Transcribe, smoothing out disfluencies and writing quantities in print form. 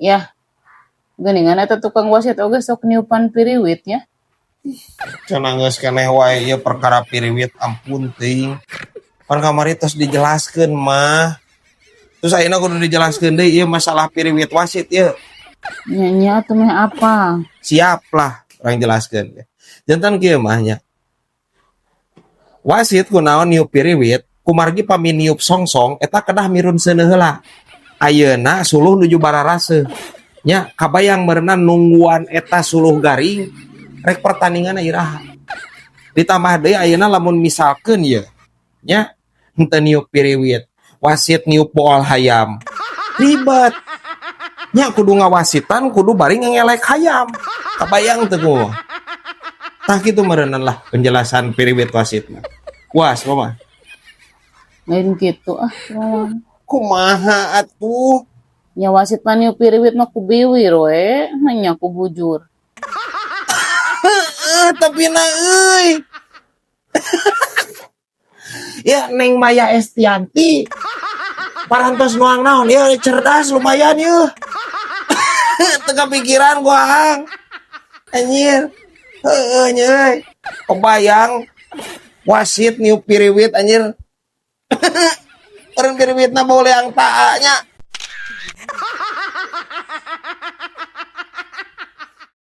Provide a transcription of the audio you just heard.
Yah. Geuningan eta tukang wasit oge sok niupan piriwit nya. Cenah geus keneh wae ieu perkara piriwit, ampun teuing. Pan kamari tos dijelaskeun mah. Terus ayeuna kudu dijelaskeun deui ieu masalah piriwit wasit ieu. Nya nya atuh meh apa? Siap lah urang jelaskeun. Janten kieu mah nya. Wasit kunaon niup piriwit, kumargi pami niup songsong eta kedah mirun seuneu heula. Ayeuna suluh nuju bararaseuh. Nya kabayang meureunan nungguan eta suluh garing rek pertandingan iraha. Ditambah deui ayeuna lamun misalkeun ye nya henteu niup piriwit, wasit niup bool hayam. Ribet. Nya kudu ngawasitan kudu bari ngelek hayam. Kabayang teu kumaha? Tah kitu meureunan lah penjelasan piriwit wasit mah. Puas mama? Lain kitu ah, kumaha. Kumaha atuh? Nya wasit mah niup piriwit mah ku biwir we, nya ku bujur. Heeh, tapi na euy. Ya Neng Maya Estianti. Parantos nuang naon ya, cerdas lumayan ya. Teu kepikiran gua hang. Anjir. Heeh nya euy. Kebayang wasit niup piriwit anjir. Urang piriwitna bau leang taa nya.